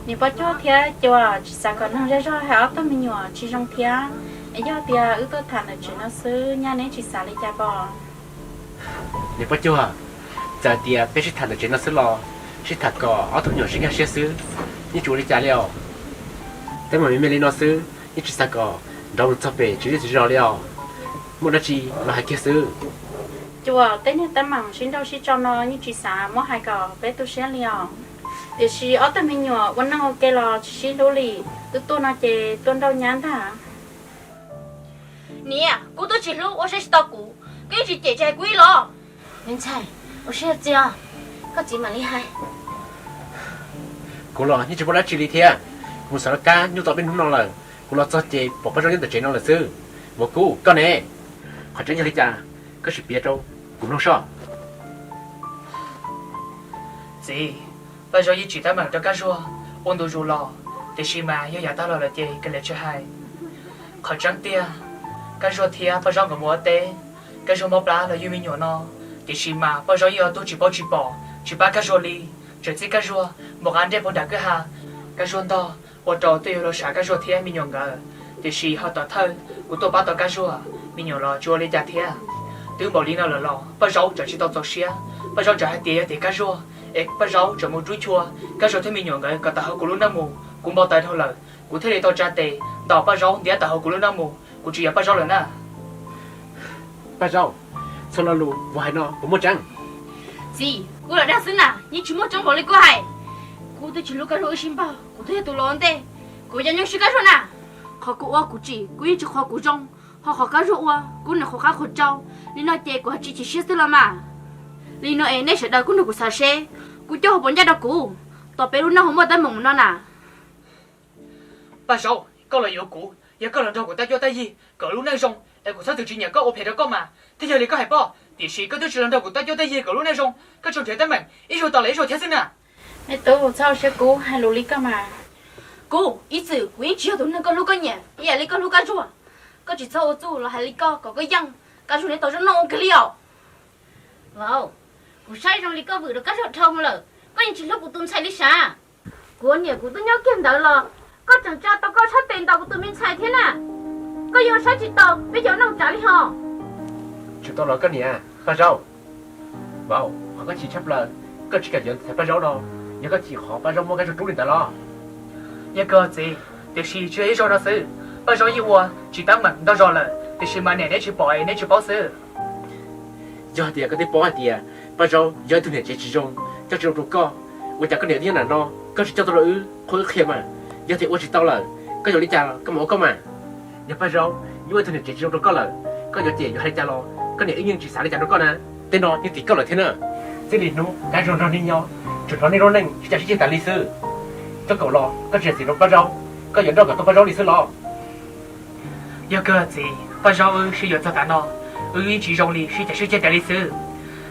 Niam Paj Cuag thiab Cua tsis xav kom neeg zej zog hais ob tug me nyuam tsis zoo thiab. Es yog tias wb tuaj tham ntawm tsev no xwb, nyaj neb tsis xav li cas pom? Niam Paj Cuag, txawm tias peb sib tham ntawm tsev no xwb los sib tham kom ob tug me nyuam sib nkag siab xwb, yeej tsis ua li cas li os. Teeb meem me me li no xwb, yeej tsis xav kom nrov mus txog pem tsis zej tsis zos li os. Muaj dab tsi los hais kiag xwb. Cua, tej niag teeb meem sib nrauj sib tso no yeej tsis xav muab hais kom peb tu siab li os. Tiam sis ob tug me nyuam ua neej ua ke los tsis sib hlub li, twb tuaj no ces tuaj nrauj nyab ntag. Niam, kuv twb tsis hlub, ua siab tsis tau kuv, koj yeej tsis cem tsis hais kuv ib los? Me ntxhais, ua siab txias, koj txiv mam li hais. Kuv los yeej tsis muaj dab tsi li thiab. Kuv mus xav laj kab nyuj tau peb hnub no lawm, kuv los txog ces pom Paj Zaub nyob ntawm tsev no lawm xwb. Vauv Kub, koj ne? Qhov tseeb yog li cas, koj sim piav rau kuv mloog soj. Txiv, Paj Zaub yeej tsim teeb meem rau Kab Zuag, ua ntu zus los, tiam sis mas yog yav tag los lawm ces kav liam tsis hais. Qhov tseeb tiag, Kab Zuag thiab Paj Zaub nkawd mus ua teb, Kab Zuag mob plab los yug me nyuam no, tiam sis mas Paj Zaub yeej ua tug tsis paub tsis pom, tsis pab Kab Zuag li, tseem txib Kab Zuag mus qab nreb puag nram kwj ha. Kab Zuag ntog ua rau twb yuav luag sam Kab Zuag thiab me nyuam nkawd, tiam sis ho tom thawj kuv tuaj pab tau Kab Zuag, me nyuam los tsis ua li cas thiab. Twb npaum li no lawm los Paj Zaub tseem tsis tau txaus siab, Paj Zaub tseem hais tias yog tias Kab Zuag es Paj Zaub tseem mus rub chua Kab Zuag thiab me nyuam nkawd kom tawm hauv kuv lub neej mus, kuv npau taws dhau lawm, kuv thiaj li tau tsa tes ntaus Paj Zaub ntiab tawm hauv kuv lub neej mus, kuv tsis yuav Paj Zaub lawm na. Paj Zaub, txhua lo lus vauv hais no puas muaj tseeb? Txiv, kuv lam dag xwb na, yeej tsis muaj tseeb npaum li kuv hais. Kuv twb tsis hlub Kab Zuag wb sib npaug, kuv twb yog tus los ua ntej, kuv yuav nyob swb Kab Zuag na. Qhov kuv ua kuv tsim kuv yeej tsis qhuas kuv zoo, ho qhov Kab Zuag ua kuv niam qhuas qab qhuas tsau, li no ces kuv hais tsis chim siab xwb los mas. Li no es nej sawv daws kuj nrog kuv xav seb kuv coj hauv puas ncaj rau kuv, tos peb lub neej ho muaj teeb meem mus no na. Paj Zaub, koj los yuav kuv, yog koj los nrog kuv tab cuab tab yig kom lub neej zoo es kuv txhob txwm tsis nyiam koj ua phem rau koj mas thiaj yog li koj hais pob, tiam sis koj twb tsis los nrog kuv tab cuab tab yig kom lub neej zoo, koj tsuas nrhiav teeb meem ib zaug tau los ib zaug thiab xwb na. Me tub, txhob hauv siab kub, hais lus li koj mas. Kub, ib txwm kuv yeej tsis yog tus neeg koj hlub koj nyiam ib yam li koj hlub Kab Zuag. Koj tsis txhob ua txuj los hais li koj kom koj yeej, Kab Zuag neb tau zoo noj ua ke li os. Vauv, kuv saib zoo li koj vwm rau Kab Zuag dhau mus lawm, koj yeej tsis hlub kuv tus ntxhais li sav. Kuv ua niam kuv twb nyob kiag ntawd los koj tseem tsa tau koj sab tes ntaus kuv tus me ntxhais thiab na. Koj yuav saib tsis taus peb cov neej tsav li hos. Tsis tau los koj niam Paj Zaub. Vauv, qhov koj chim tshaj plaws, koj tsis kam yuav tus ntxhais Paj Zaub no, yog koj chim qhov Paj Zaub muab Kab Zuag rub li ntawd los? Yog kawg txiv, tiam sis tsis yog ib zaug no xwb, Paj Zaub yeej ua tsis teeb meem ntau zaus lawm, tiam sis mas niam neb tsis pom es neb tsis paub xwb. Yog tias koj twb paub hais tias Paj Zaub yog ib tug niam tsev tsis zoo, coj tsis zoo rau koj, ua cas koj niam twb nyob nram no koj tsis coj tuaj rau wb qhuab wb qhia mas? Yog tias ua tsis tau lawm, koj yuav li cas koj mam ua koj mas. Yog Paj Zaub yeej ua ib tug niam tsev tsis zoo rau koj lawm, koj yuav ces yuav hais li cas los koj niam wb yeej tsis xav li cas rau koj na. Tej no yeej tim koj lawm thiab na. Txij li hnub Kab Zuag nrog nej nyob, tsuas hnov nej lub neej sib cav sib ceg tas li xwb. Koj kaum los koj tsis zam txim rau Paj Zaub, koj yuav nrauj kom tau Paj Zaub li xwb los? Yog kawg txiv, Paj Zaub wb sib yuav txog tav no, wb yeej tsis zoo li sib cav sib ceg tas li xwb.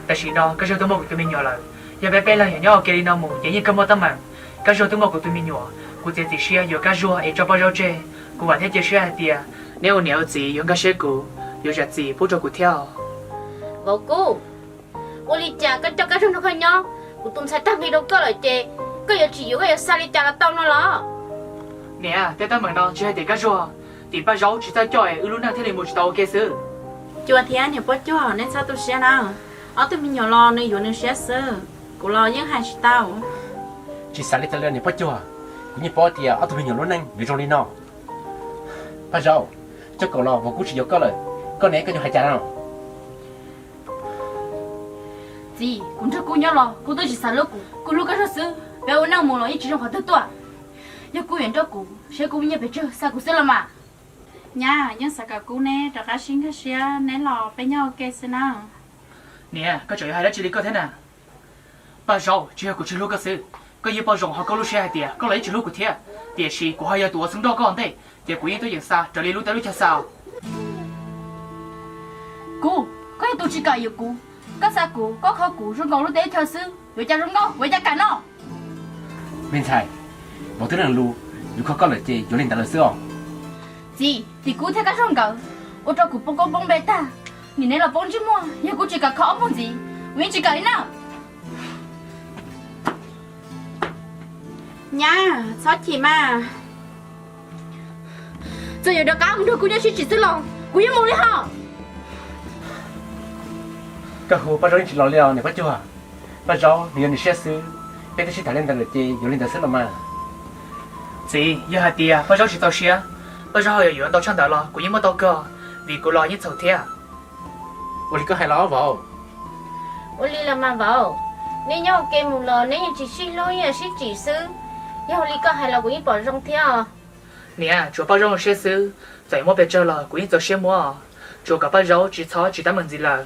Tam sim no Kab Zuag twb muaj kuv tus me nyuam lawm, yog peb peb leeg yuav nyob ua ke li no mus ces yeej kawg muaj teeb meem. Kab Zuag twb muaj kuv tus me nyuam, kuv txiav txim siab yuav Kab Zuag es tso Paj Zaub tseg. Kuv vam thiab cia siab hais tias neb ua niam ua txiv yuav nkag siab kuv, yuav zam txim pub rau kuv thiab os. Vauv Kub, ua li cas koj coj Kab Zuag nrog koj nyob, kuv tus ntxhais tag nqi rau koj lawm ces koj yuav tsis yuav koj yuav xa li cas los tau no los? Niam, tej teeb meem no tsis hais tias Kab Zuag, tim Paj Zaub tsis txawj coj es wb lub neej thiaj li mus tsis tau ua ke xwb. Cua thiab niam Paj Cuag, neb txhob tu siab na, ob tug me nyuam los nws yuav nws siab xwb, kuv los yeej hais tsis tau. Tsis xav li cas li niam Paj Cuag, kuv yeej paub tias ob tug me nyuam lub neej yuav zoo li no. Paj Zaub, koj kaum los Vauv Kub tsis yuav koj lawm, koj ne koj yuav hais cas no? Txiv, kuv nrog Kub nyob los Kub twb tsis xav hlub kuv, Kub hlub Kab Zuag xwb, peb ua neej mus los yeej tsis zoo qhov twg tuaj. Yog Kub yuav nrauj kuv, seb Kub nyiaj pes tsawg xa kuv xwb los mas. Nyab, yeej xav kom Kub neb rov qab sib nkag siab, neb los peb nyob ua ke xwb na. Niam, koj tseem yuav hais dab tsi li koj thiab na? Paj Zaub, tsis yog kuv tsis hlub koj xwb, koj yeej paub zoo hauv koj lub siab hais tias koj los yeej tsis hlub kuv thiab, tiam sis kuv ho yog tus ua xeeb nrauj koj ua ntej, ces kuv yeej tuaj yeem xa raws li lub teb lub chaw xa. Kub, koj yog tus tsis kam yuav kuv, koj xa kuv, koj kho kuv zoo nkaus lub teb lub chaw xwb, yuav cas zoo nkauj, yuav cas kam no. Me ntxhais, Vauv twb lees lus, yuav kho koj lawm ces yuav li ntawd lawm xwb os. Txiv, tim Kub thiab Kab Zuag nkawd ua rau kuv poob koob poob npe tag, nim no los poob ntsej muag, yog kuv tsis kam kho ob pug ntxiv, kuv yeej tsis kam li na. Nyab, txhob chim mas. Txawm yuav rov qab mus nrog kuv nyob sib tsim xwb los kuv yeej mus li hos. Koj hu Paj Zaub yeej tsis los li os niam Paj Cuag. Paj Zaub nws yog nws siab xwb, peb twb sib tham li ntawd lawm ces yuav li ntawd xwb los mas. Txiv, yog hais tias Paj Zaub tsis txaus siab, Paj Zaub ho yuav yuav ntau tshaj ntawd los kuv yeej muab tau kawg, vim kuv los yeej txhaum thiab. Ua li koj hais los vauv? Ua li los mas vauv, neb nyob ua ke mus los neb yeej tsis sib hlub, yeej sib tsim xwb. Yog li koj hais los kuv yeej pom zoo thiab os. Niam, tsuas Paj Zaub zoo siab xwb, txawm yuav muab pes tsawg los kuv yeej txaus siab muab, tsuas kom Paj Zaub tsis txhob tsis tab meem ntxiv lawm.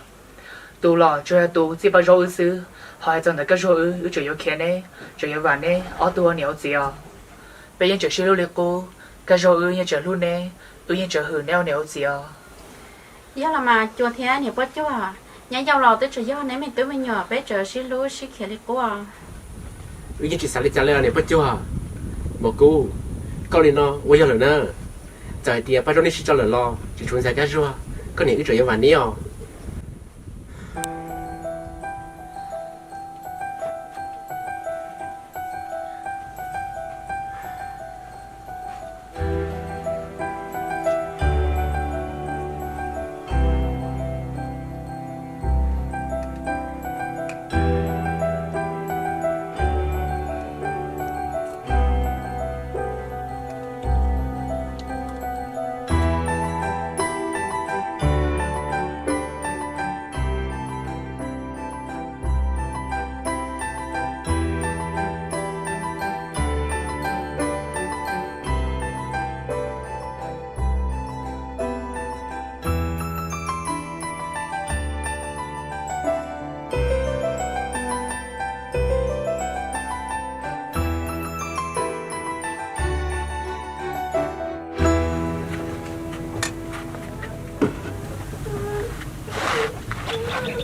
Tus los tsuas yog tus txij Paj Zaub wb xwb, ho hais txog ntawm Kab Zuag wb, wb tseem yuav khiav neb, tseem yuav vam neb ob tug ua niam ua txiv os. Peb yeej tseem sib hlub li qub, Kab Zuag wb yeej tseem hlub neb, wb yeej tseem hwm neb ua niam ua txiv os. Yog los mas Cua thiab niam Paj Cuag, nyob zoo los twb tseem yog neb me tub me nyuam, peb tseem sib hlub sib khiav li qub. Wb yeej tsis xav li cas li niam Paj Cuag. Maum Kub, koj li no ua yog lawm na. Txawm hais tias Paj Zaub neb sib tso lawm los tseem tshuav ntxhais Kab Zuag, koj niam wb tseem yuav vam neb os.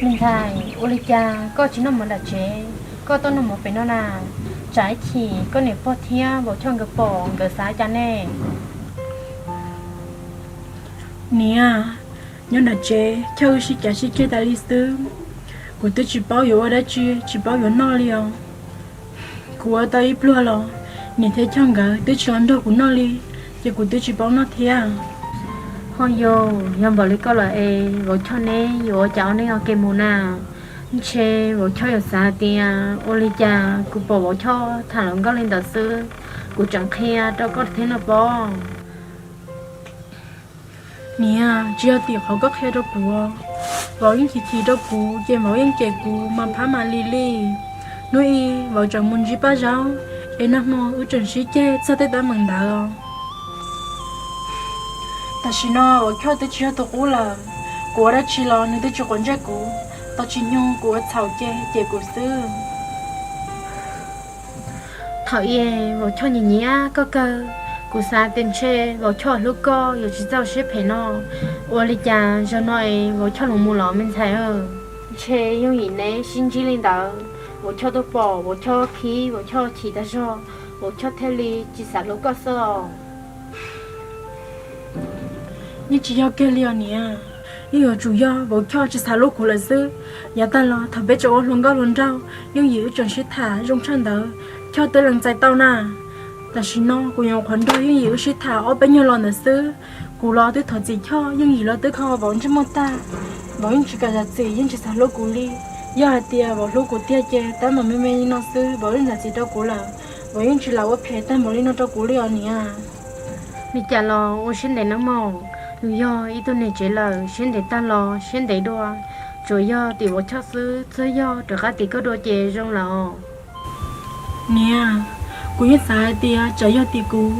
Me ntxhais, ua li cas koj tsis noj mov nram tsev, koj tuaj noj mov pem no na? Tsam ib chim koj niam pog thiab Vauv Choj nkawd pom nkawd xav cas ne? Niam, nyob nram tsev Choj wb sib cav sib ceg tas li xwb. Kuv twb tsis paub yuav ua dab tsi, tsis paub yuav noj li os. Kuv ua tau ib pluag los niam thiab Choj nkawd twb tsis los nrog kuv noj li, ces kuv twb tsis paub noj thiab. Ho yog, yog npaum li koj lawm es Vauv Choj neb yuav ua cas ua neej ua ke mus na? Ntshe Vauv Choj yuav xav hais tias ua li cas kuv pom Vauv Choj tham hluas nkauj li ntawd xwb, kuv tseem qhia rau koj thiab no pob. Niam, tsis yog tim qhov koj qhia rau kuv, Vauv yeej chim chim rau kuv ces Vauv yeej cem kuv mas phab mas li li. Hnub ib Vauv tseem mus ntsib Paj Zaub, es nag hmo wb tseem sib ceg txog tej teeb meem ntawd. Tam sim no Vauv Choj twb tsis yog tus qub lawm, kuv ua dab tsi los nws twb tsis quav ntsej kuv, tos tsis nyoog kuv ua txhaum ces cem kuv xwb. Thaum ub Vauv Choj nyiam nyiam koj kawg, kuv xav tias ntshe Vauv Choj hlub koj yuav tsis txaus siab phem no. Ua li cas zaum no es Vauv Choj los mus los me ntxhais? Ntshe yooj yim neb sib ntsib li ntawd, Vauv Choj tuaj pom Vauv Choj khib, Vauv Choj chim tag zog, Vauv Choj thiaj li tsis xav hlub koj xwb os. Yeej tsis yog kiag li os niam, yeej yuav tsum yog Vauv Choj tsis xav hlub kuv lawm xwb. Yav tag los thaum peb tseem ua hluas nkauj hluas nraug, yooj yim wb tseem sib tham zoo tshaj ntawd, Choj twb lees txais tau na. Tam sim no kuv nyuam qhuav nrog yooj yim wb sib tham ob peb nyuag los ntawd xwb, kuv los twb thov txim Choj, yooj yim los twb kho Vauv ntsej muag tag. Vauv yeej tsis kam zam txim, yeej tsis xav hlub kuv li. Yog hais tias Vauv hlub kuv tiag ces tab mas me me li no xwb Vauv yeej zam txim rau kuv lawm. Vauv yeej tsis lam ua phem tag npaum li no rau kuv li os niam. Li cas los ua siab ntev nawb mog, yus yog ib tug niam tsev lawm siab ntev tag los siab ntev dua, tsuas yog tim Vauv Choj xwb, txawm yog rov qab tim koj dua ces zoo lawm. Niam, kuv yeej xav hais tias tsam yog tim kuv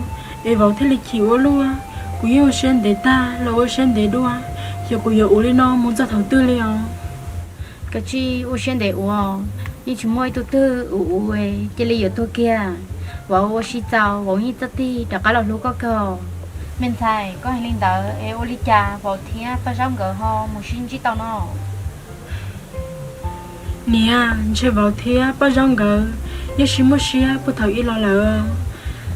es Vauv thiaj li chim ua luaj, kuv yeej ua siab ntev tag los ua siab ntev dua, xyov kuv yuav ua li no mus txog thaum twg li os. Kav tsij ua siab ntev ua, yeej tsis muaj ib tug twg ua ua cia li yuav tuag kiag. Vauv ua si txaus Vauv yeej txawj tig rov qab los hlub koj kawg. Me ntxhais, koj hais li ntawd es ua li cas Vauv thiab Paj Zaub nkawd ho mus sib ntsib tau no? Niam, ntshe Vauv thiab Paj Zaub nkawd yeej sib muaj siab puag thaum ub los lawm.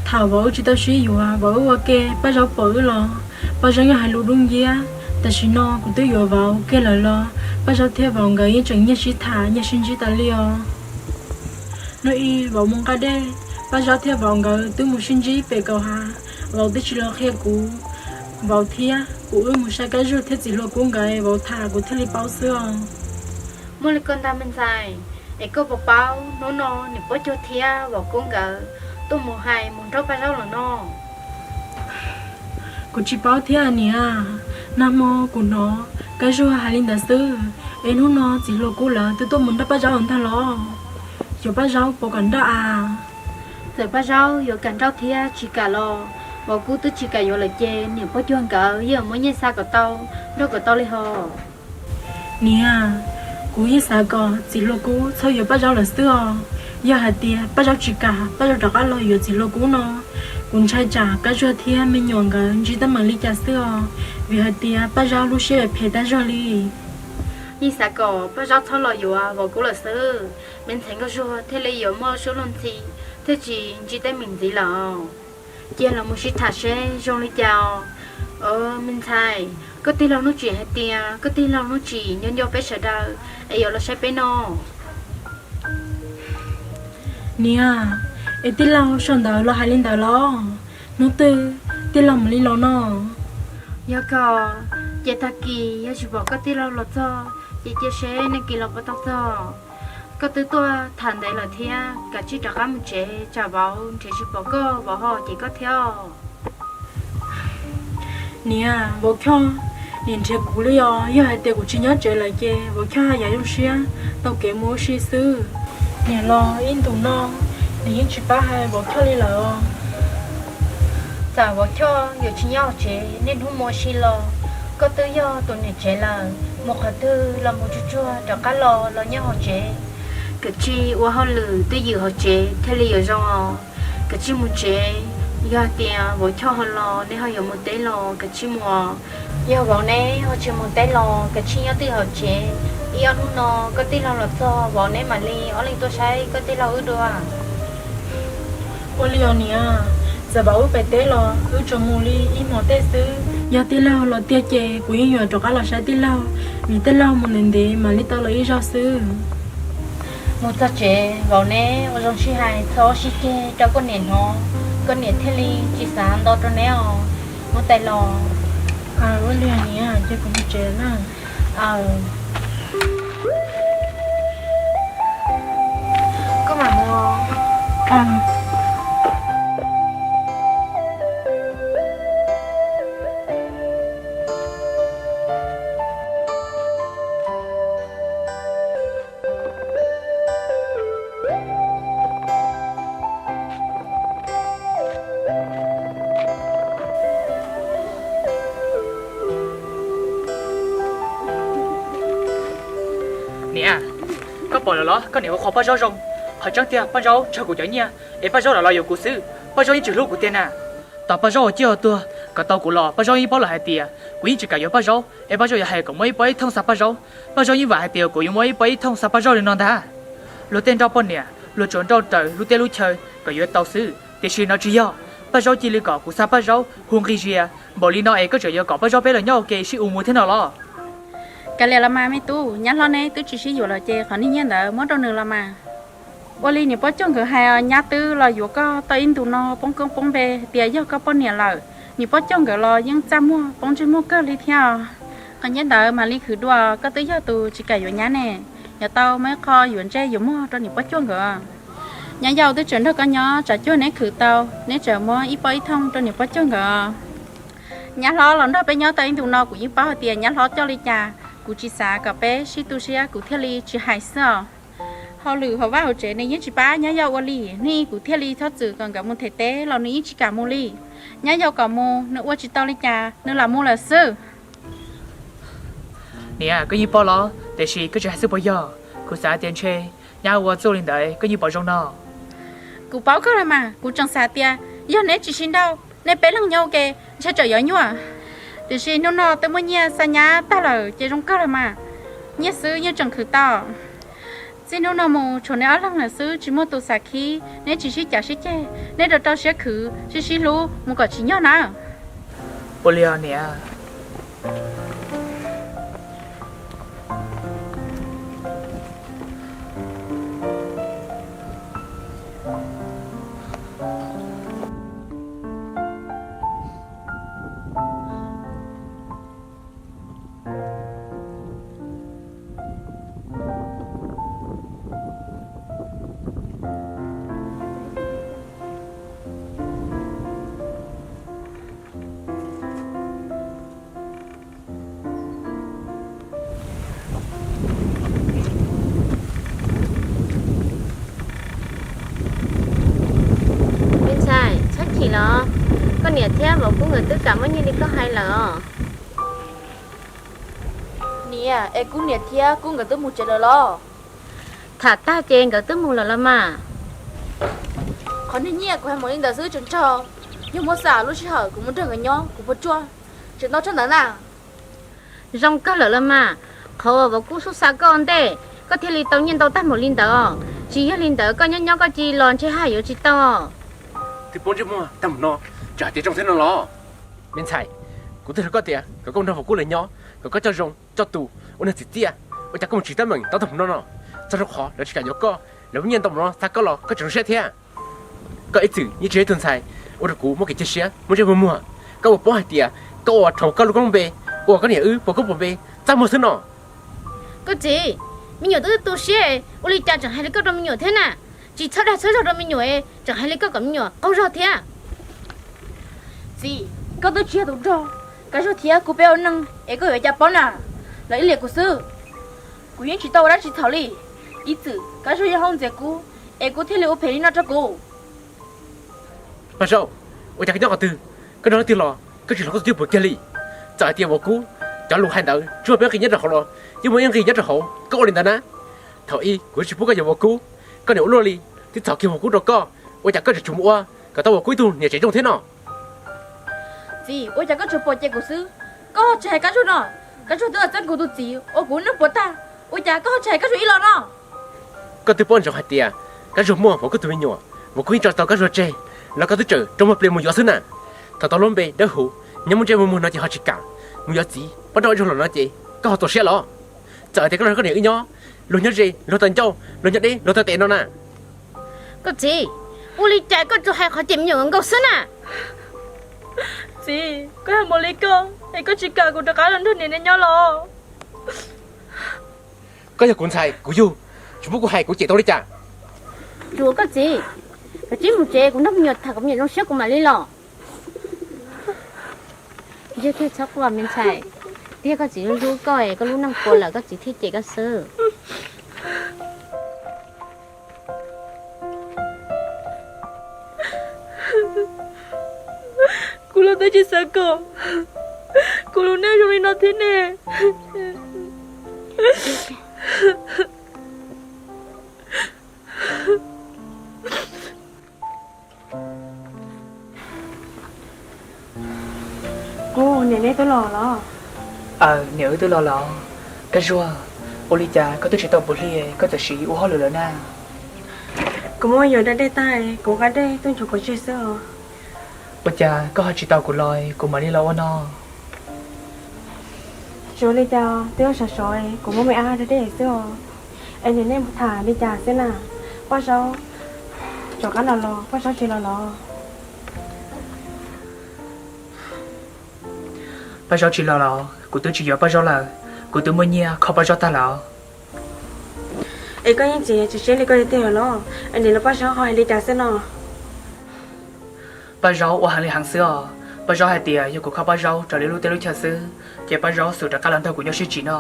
Thaum Vauv wb tsis tau sib yuav, Vauv wb ua ke Paj Zaub pom wb los, Paj Zaub yeej hais lus dub nciab. Tam sim no kuv twb yuav Vauv kiag lawm los Paj Zaub thiab Vauv nkawd yeej tseem nyiag sib tham nyiag sib ntsib tas li os. Hnub ib Vauv mus nqa dej, Paj Zaub thiab Vauv nkawd twb mus sib ntsib pem Kaum Hav, Vauv twb tsis los qhia kuv. Vauv thiab kuv wb mus saib Kab Zuag thiab Txiv Hlua Kub nkawd, Vauv tham kuv thiaj li paub xwb os. Muaj li ko ntag me ntxhais, es koj puas paub hnub no niam Pob Cuag thiab Vauv Kub nkawd tuaj mus hais mus nrauj Paj Zaub lawm no? Kuv tsis paub thiab niam. Nag hmo kuv hnov Kab Zuag hais li ntawd xwb, es hnub no Txiv Hlua Kub lawv twb tuaj mus nrauj Paj Zaub ntag los? Xyov Paj Zaub puas kam nrauj as. Txawm Paj Zaub yuav kam nrauj thiab tsis kam los, Vauv Kub twb tsis kam yuav lawm ces niam Pob Cuag nkawd yeej muab nyiaj xa kom tau, nrauj kom tau li hos. Niam, kuv yeej xav kom Txiv Hlua Kub txhob yuav Paj Zaub lawm xwb os. Yog hais tias Paj Zaub tsis kam, Paj Zaub rov qab los yuav Txiv Hlua Kub no, kuv ntshai tsam Kab Zuag thiab me nyuam nkawd ntsib teeb meem li cas xwb os, vim hais tias Paj Zaub lub siab phem tag zog li. Yeej xav kom Paj Zaub txhob los yuav Vauv Kub lawm xwb, me ntxhais Nkauj Zuag thiaj li yuav muaj suab luag ntxhi, thiaj tsis ntsib teeb meem ntxiv lawm. Cia los mus sib tham seb zoo li cas os. Me ntxhais, koj tij laug Hnub Tsim hais tias koj tij laug Hnub Tsim nco nco peb sawv daws es yuav los saib peb no. Niam, es tij laug sau ntawv los hais li ntawd los? Hnub twg tij laug mam li los no? Yog kawg, ces tag kis yog tsis pom koj tij laug los txog ces cia seb nag kis los puas tau txog. Koj twb tuaj tham ntev lawm thiab, kav tsij rov qab mus tsev tsam Vauv nrhiav tsis pom koj, Vauv ho cem koj thiab. Niam, Vauv Choj, niam nrhiav kuv li os. Yog hais tias kuv tsis nyob tsev lawm ces Vauv Choj yav zoo siab tau kev mus ua si xwb. Niam los ib ntus no, niam yeej tsis pab hais Vauv Choj li lawm. Txawm Vauv Choj yuav tsis nyob hauv tsev, niaj hnub mus ua si los, koj twb yog tus niam tsev lawm, mus qhov twg los mus tsuag tsuag rov qab los los nyob hauv tsev. Kav tsij ua hauj lwm twj ywm hauv tsev thiaj li yuav zoo os. Kav tsij mus tsev, yog hais tias Vauv Choj ho los nej ho yuav mus teb los kav tsij mus. Yog Vauv neb ho tsis mus teb los kav tsij nyob twj ywm hauv tsev, ib ob hnub no koj tij laug los txog Vauv neb mam li ob leeg tuaj saib koj tij laug wb dua. Ua li os niam, txawm Vauv wb pem teb los wb tsuas mus li ib hmos tej xwb. Yog tij laug los tiag ces kuv yeej yuav rov qab los saib tij laug, vim tij laug mus ntev ntev mam li tau los ib zaug xwb. Mus txog tsev Vauv neb ua zoo sib hais txhob sib ceg rau koj niam hnov, koj niam thiaj li tsis xav nto rau neb os. Mus tais los. Ua li niam, ces kuv mus tsev na. Koj mam mus. Niam, koj pom lawm los koj niam ua qhov Paj Zaub zoo. Qhov tseeb tiag Paj Zaub ntshaw kuv cov nyiaj es Paj Zaub los los yuav kuv xwb, Paj Zaub yeej tsis hlub kuv tiag na. Tos Paj Zaub ua ciaj ua tuag kom tau kuv los Paj Zaub yeej paub lawm hais tias kuv yeej tsis kam yuav Paj Zaub es Paj Zaub yuav hais kom muab ib pob ib thooj xa Paj Zaub. Paj Zaub yeej vam hais tias kuv yuav muab ib pob ib thooj xa Paj Zaub li no ntag. Luag tej nrauj poj niam luag tsuas nrauj raws lub teb lub chaw kom yuav tau xwb, tiam sis no tsis yog. Paj Zaub cia li kom kuv xa Paj Zaub hu nqi zias npaum li no es koj tseem yuav kom Paj Zaub peb los nyob ua ke sib ua muag thiab no los? Kav liam los mas me tub, nyab hlob neb twb tsis sib yuav lawm ces qhov niag nyiaj ntawd muab rau nws los mas. Ua li niam Pob Cuag nkawd hais, nyab twb los yuav koj tau ib ntus no poob koob poob npe tias yog koj poj niam lawm. Niam Pob Cuag nkawd los yeej txaj muag poob ntsej muag kawg li thiab. Qhov nyiaj ntawd mam li khwv dua, koj twb yog tus tsis kam yuav nyab ne, yuav tau muaj ib qho yuav ntsej yuav muag rau niam Pob Cuag nkawd. Nyab yau twb tseem nrog koj nyob, tsam Cuag neb khwv tau, neb tseem muab ib pob ib thooj rau niam Pob Cuag nkawd. Nyab hlob los nrog peb nyob tau ib ntus no kuv yeej paub hais tias nyab hlob coj li cas, kuv tsis xav kom peb sib tu siab kuv thiaj li tsis hais xwb os. Hauj lwm hauv vaj hauv tsev nws yeej tsis pab nyab yau ua li, nws kuv thiaj li txhob txwm kom nkawd mus them teb los nws yeej tsis kam mus li. Nyab yau kom mus nws ua tsis tau li cas nws lam mus lawm xwb. Niam, koj yeej paub los tiam sis koj tsis hais xwb puas yog? Kuv xav tias ntshe nyab ua txuj li ntawd koj yeej pom zoo no. Kuv paub kawg los mas, kuv tseem xav tias yog neb tsis sib nrauj, neb peb leeg nyob ua ke ntshe tseem yuav nyuaj. Tiam sis hnub no twb muaj nyiaj xa nyab tag lawm ces zoo kawg los mas. Nyiaj xwb yeej tseem khwv tau. Txij hnub no mus tshuav neb ob leeg lawm xwb, tsis muaj tus xav khib, neb tsis sib cav sib ceg, neb rau rau siab khwv sib sib hlub mus kom tsim nyog nawb. Ua li os niam. Niam thiab Vaum Kub nkawd twb kam muab nyiaj li koj hais lawm os. Niam, es Kub niam thiab Kub nkawd twb mus tsev lawm los? Tham tag ces nkawd twb mus lawm los mas. Qhov niag nyiaj kuv hais mus li ntawd xwb tseem tsawg, yog muab xam lub sij hawm kuv mus nrog nkawd nyob kuv puas tsuaj tseem ntau tshaj ntawd na. Zoo kawg lawm los mas, qhov uas Vaum Kub xub xa koj ua ntej, koj thiaj li tau nyiaj ntau tag npaum li ntawd. Tsis yog li ntawd koj nyob nyob koj cia li los ntshe haj yuav tsis tau. Twb paub ntsej muag tag npaum no, tseem hais tias zoo thiab no los? Me ntxhais, kuv twb hais rau koj tias kom koj nrog Vaum Kub lawv nyob, kom koj coj zoo coj tus ua neeg txim txiaj, ua cas koj mus tsim teeb meem tau tag npaum no no? Txog rau qhov lawv tsis kam yuav koj, lawv muab nyiaj ntau npaum no xa koj los koj tseem zoo siab thiab. Koj ib txwm yeej tsis yog ib tug ntxhais ua rau kuv muaj kev cia siab muaj ntsej muag muag. Koj puas paub hais tias koj ua rau koj lub koob npe, ua koj niam wb puas koob puas npe txaj muag xwb no. Koj txiv, me nyuam twb tu siab, ua li cas tseem hais li koj rau me nyuam thiab na? Tsis txhob dag txhob zog rau me nyuam, tseem hais li koj kom me nyuam qaug zog thiab. Txiv, koj twb tsis yog tus nrog Kab Zuag thiab kuv peb ua neej es koj yuav ua cas paub na? Lawv ib liam kuv xwb, kuv yeej tsis tau ua dab tsi txhaum li. Ib txwm Kab Zuag yeej hauj ntxias kuv, es kuv thiaj li ua phem li no rau kuv. Paj Zaub, ua cas koj nyob qhov twg, koj nrog leej twg los koj tsis hloov koj tus cwj pwm kiag li? Txawm hais tias Vaum Kub cov lus hais ntawd tsis muaj peb nqi nyob rau hauv los yeej muaj ib nqi nyob rau hauv, koj ua li ntawd na. Thaum ib kuv tsis pub koj yuav Vaum Kub, koj niam ua luaj li twb txhom kiag Vaum Kub rau koj, ua cas koj tseem tsum mus ua kom tau Vaum Kub ib tug niam tsev zoo thiab no? Txiv, ua cas koj tsuas pom cem kuv xwb? Koj ho tsis hais Kab Zuag no, Kab Zuag twb txeeb kuv tus txiv ua kuv neej puas tag, ua cas koj ho tsis hais Kab Zuag ib los no? Koj twb paub ntsoov hais tias Kab Zuag muaj Vaum Kub tus me nyuam, Vaum Kub yeej tso tau Kab Zuag tseg, los koj twb tseem rau muag plias mus yuav xwb na. Thaum tau lub npe dawb huv nyob muaj ntsej muag muag no ces ho tsis kam mus yuav txiv, poj nrauj ib zaug los no ces koj ho txaus siab los? Txawm tias koj los koj niam wb nyob, luag nyob ze luag tawm ncauj, luag nyob deb luag tawm tes no na. Koj txiv, ua li cas koj tsuas hais qhov cem me nyuam nkaus xwb na? Txiv, koj hais mus li koj es koj tsis kam kuv rov qab los nrog niam nyob los? Koj yog kuv ntxhais kuv yug, tsis pub kuv hais kuv cem tau li cas? Tsuas koj txiv, koj cia li mus tsev, kuv nrog me nyuam tham kom me nyuam zoo siab kuv mam li los. Yog thiaj txhob quaj me ntxhais, twb yog koj txiv hlub hlub koj es koj lub neej puas lawm koj txiv thiaj cem koj xwb. Kuv los twb tsis xav kom kuv lub neej zoo li no thiab ne. Kuv niam, neb twb los los? Aws, niam wb twb los lawm. Kab Zuag, ua li cas koj twb tsis tau puv hli koj txawm sim ua hauj lwm lawm na? Kuv muab yuav da dej tag, kuv nqa dej tuaj nchuav kuv tseg xwb os. Ua cas koj ho tsis taus kuv los kuv mam li los ua no? Tsis ua li cas, twb sov sov, kuv muab me ab da dej xwb os. Es niam, nej mus tham li cas xwb na? Paj Zaub rov qab los los Paj Zaub tsis los los? Paj Zaub tsis los los, kuv twb tsis yuav Paj Zaub lawm, kuv twb muaj nyiaj kho Paj Zaub tag lawm. Es koj yeej txiav tsis siab li koj tiag tiag los? Es niam los Paj Zaub ho hais li cas xwb no? Paj Zaub ua heev li heev xwb os. Paj Zaub hais tias yog kuv kho Paj Zaub raws li lub teb lub chaw xwb, ces Paj Zaub xum rov qab los nrog kuv nyob sib tsim no,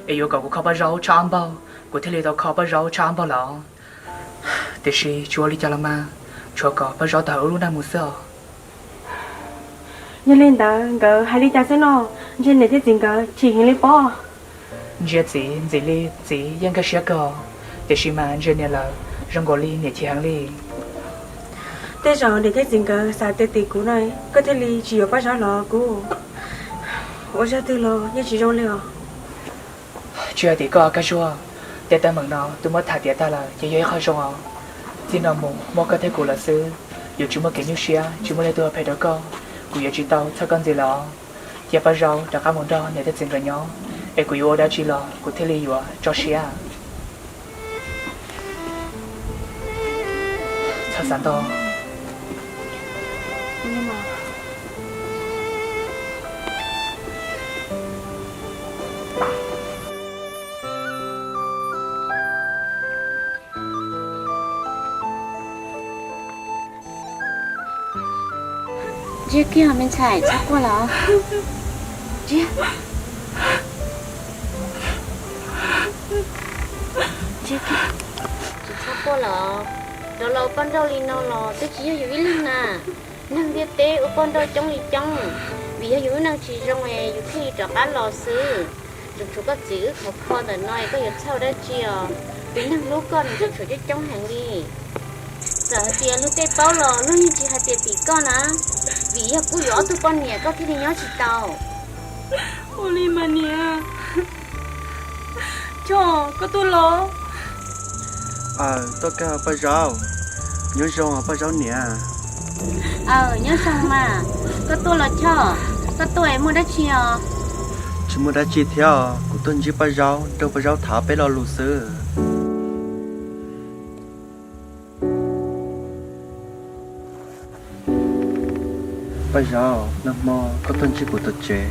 es yuav kom kuv kho Paj Zaub tshaj ob npaug, kuv thiaj li tau kho Paj Zaub tshaj ob npaug lawm. Tiam sis tsis ua li cas los mas, tshuav kom Paj Zaub tawm hauv wb lub neej mus xwb os. Yog li ntawd nkawd hais li cas xwb no? Ntshe niam thiab txiv nkawd chim heev li pob. Ntsia txiv ntxim li txiv yeej nkag siab kawg, tiam sis mas ntsia niam lawm zoo nkaus li niam chim heev li. Tej zaum niam thiab txiv nkawd xav tias tim kuv no koj thiaj li tsis yuav Paj Zaub los kuv. Ua zaj twg los yeej tsis zoo li os. Tsis hais tim koj Kab Zuag, tej teeb meem no twb muab tham tiav tag lawm ces yog ib qho zoo os. Txij no mus muaj koj thiab kuv lawm xwb, yuav tsis muaj kev nyuaj siab, tsis muaj leej twg ua phem rau koj, kuv yuav tsis tau txhawj koj ntxiv lawm os. Cia Paj Zaub rov qab mus nrog niam thiab txiv nkawd nyob, es kuv yuav ua dab tsi los kuv thiaj li yuav tso siab. Txhob xav ntau. Ntsia kiag me ntxhais, txhob quaj los. Ntsia. Ntsia kiag. Tsis txhob quaj los, rov los ua poj nrauj li no los twb tsis yog yus ib leeg na. Neeg ntiaj teb ua poj nrauj coob li coob, vim yog yus lub neej tsis zoo es yus thiaj li rov qab los xwb. Tseem tshuav koj txiv wb khov kho ntawm no es koj yuav txhawj dab tsi os? Tus neeg hlub koj nws tseem tshuav coob coob heev li. Txawm hais tias luag tej paub los luag yeej tsis hais tias tim koj na, vim yog kuj yuav ob tug poj niam koj thiaj li nyob tsis tau. Ua li mas niam. Choj, koj tuaj los? Aw, tuaj kawg Paj Zaub. Nyob zoo Paj Zaub niam. Aw, nyob zoo mas. Koj tuaj los Choj? Koj tuaj es muaj dab tsi os? Tsis muaj dab tsi thiab, kuv tuaj ntsib Paj Zaub, nrog Paj Zaub tham peb lo lus xwb. Paj Zaub, nag hmo koj tuaj ntsib kuv tom tsev,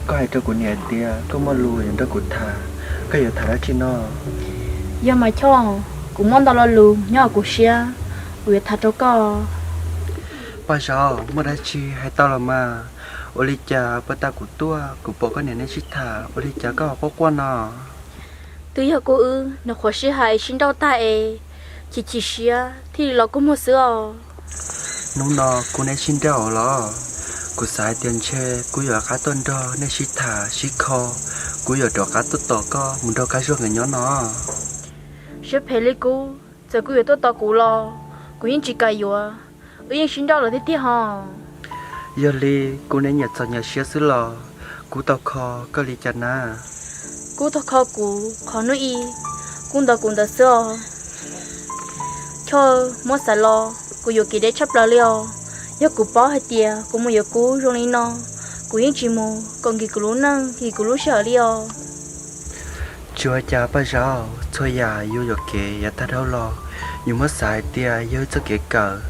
koj hais rau kuv niam hais tias koj muaj lus yuav nrog kuv tham, koj yuav tham dab tsi no? Yog mas Choj, kuv muaj ntau lo lus nyob hauv kuv siab, kuv yuav tham rau koj. Paj Zaub, muaj dab tsi hais tau los mas. Ua li cas puag ta kuv tuaj kuv pom koj niam nej sib tham, ua li cas koj ho quaj quaj no? Twb yog kuv wb nyuam qhuav sib hais sib nrauj tag es chim chim siab thiaj li los kua muag xwb os. Hnub no kuv nej sib nrauj los, kuv xav hais tias ntshe kuv yuav rov qab tuaj nrog nej sib tham sib kho, kuv yuav rov qab tuaj tos koj mus nrog Kab Zuag nkawd nyob no. Siab phem li kuv, txawm kuv yuav tuaj tos kuv los kuv yeej tsis kam yuav, wb yeej sib nrauj lawm tiag tiag hos. Yog li, kuv nej nyiam txom nyem siab xwb los, kuv tau kho koj li cas na? Kuv tau kho kuv qhov hnub ib kuv ntaus kuv ntawd xwb os. Choj, muab xav los kuv yuam kev deb tshaj plaws li os. Yog kuv paub hais tias kuv mus yuav Kub zoo li no, kuv yeej tsis mus kom nkim kuv lub neej nkim kuv lub sij hawm li os. Tsis ua cas Paj Zaub, txhua yam yus yuam kev yav tag dhau los, yus muab xav hais tias yog ib txoj kev kawm,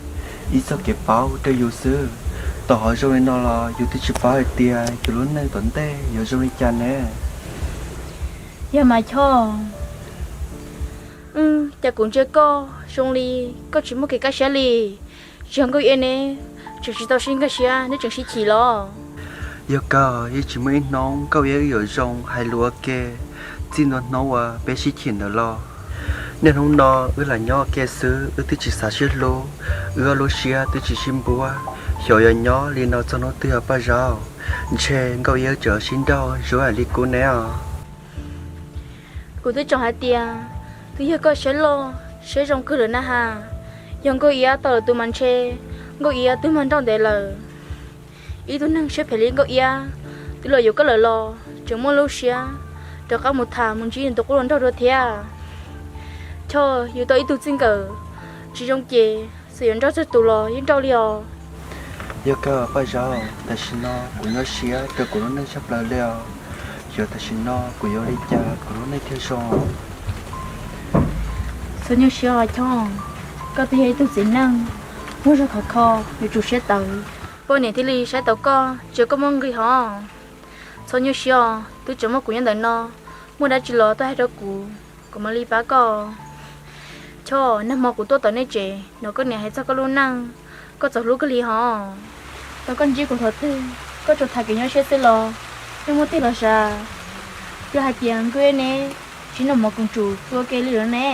ib txoj kev paub rau yus xwb. Tom qhov zoo li no los yus twb tsis paub hais tias yus lub neej tom ntej yuav zoo li cas ne. Yog mas Choj. Cas kuv ntsia koj zoo li koj tsis muaj kev kaj siab li. Tsis yog Nkauj Iab neb tseem tsis tau sib nkag siab neb tseem sib chim los? Yog kawg, yeej tsis muaj ib hnub Nkauj Iab wb yuav zoo hais lus ua ke txij ntua hnub uas peb sib chim ntawd los. Niaj hnub no wb lam nyob ua ke xwb, wb twb tsis xav sib hlub, wb ob lub siab twb tsis sib npuab. Xyov yuav nyob li no txog hnub twg os Paj Zaub. Ntshe Nkauj Iab tseem sib nrauj zuav li Kub neb os. Kuv twb tseem hais tias twb yog koj siab loj siab zoo kawg lawm na has. Yog Nkauj Iab tau lwm tus mas ntshe Nkauj Iab twb mag nrauj ntev lawm. Ib tug neeg siab phem li Nkauj Iab twb los yuav koj lawm los tseem muaj lub siab rov qab mus tham mus ntsib nws tus qub hluas nraug dua thiab. Choj, yus tau ib tug txij nkawm tsis zoo ces txawm yuav nrauj txog tus los yeej nrauj li os. Yog kawg Paj Zaub, tam sim no kuv nyuaj siab rau kuv lub neej tshaj plaws li os. Xyov tam sim no kuv yuav ua li cas kuv lub neej thiaj zoo. Txhob nyuaj siab os Choj, koj twb yog ib tug txiv neej muaj zog khov kho, yuav tsum siab tawv, poj niam thiaj li saib taus koj, tsis yog koj muaj nqis hos. Txhob nyuaj siab os, twb tseem muaj kuv nyob ntawm no, muaj dab tsi los tuaj hais rau kuv, kuv mam li pab koj. Choj, nag hmo kuv tuaj tom nej tsev no koj niam hais txog koj lub neej, koj txawm hlub kawg li hos. Tau koj ntsib kuv thaum twg koj tsuas tham kev nyuaj siab xwb los yeej muaj tiag los sav? Yog hais tias Nkauj Iab neb tsis noj mov koom tsum ua ke li lawm ne?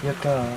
Yog kawg.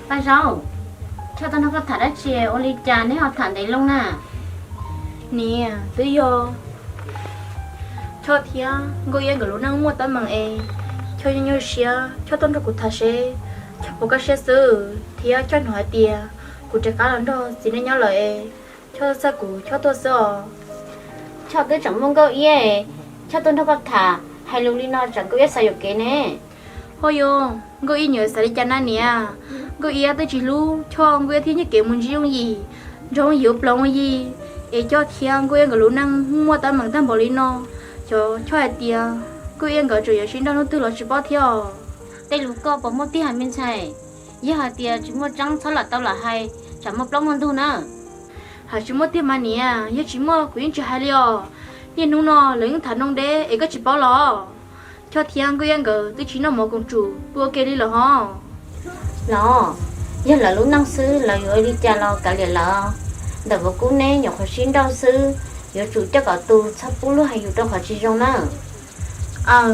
Paj Zaub, Choj tuaj nrog koj tham dab tsi ua li cas neb ho tham ntev loo na? Niam, twb yog Choj thiab Nkauj Iab nkawd lub neej muaj teeb meem es Choj nyuaj nyuaj siab, Choj tuaj nrog kuv tham seb Choj puas kaj siab xwb, thiab Choj hnov hais tias kuv rov qab los nrog txiv neej nyob lawm es Choj txhawj kuv Choj tuaj xwb os. Choj twb tseem muaj Nkauj Iab, Choj tuaj nrog koj tham hais lus li no tsam Nkauj Iab xav yuam kev ne. Ho yog Nkauj Iab nyiam xav li cas na niam? Nkauj Iab twb tsis hlub Choj, Nkauj Iab thiaj nyiag kev mus ntsib Yooj Yim, nrog Yooj Yim ua plaub ua yig, Es Choj thiab Nkauj Iab nkawd lub neej muaj teeb meem tag npaum li no, xyov Choj hais tias Nkauj Iab nkawd tseem yuav sib nrauj hnub twg los tsis paub thiab os. Tej lus koj puas muaj tiag hais me ntxhais? Yog hais tias tsis muaj tseeb txhob lam tau lam hais, tsam muaj plaub muaj ntug na. Hais tsis muaj tiag mas niam, yog tsis muaj kuv yeej tsis hais li os. Niaj hnub no lawv yeej tham noo deb es koj tsis paub los? Choj thiab Nkauj Iab nkawd twb tsis noj mov koom tsum pw ua ke li lawm hos. Los, yog lawv lub neej xwb lawv yuav ua li cas los kav liam lawv. Ntawm vauv kub neb nyuam qhuav sib nrauj xwb, yuav tsum coj kom tu, txhob pub lub hais yus rau qhov tsis zoo na. Aw.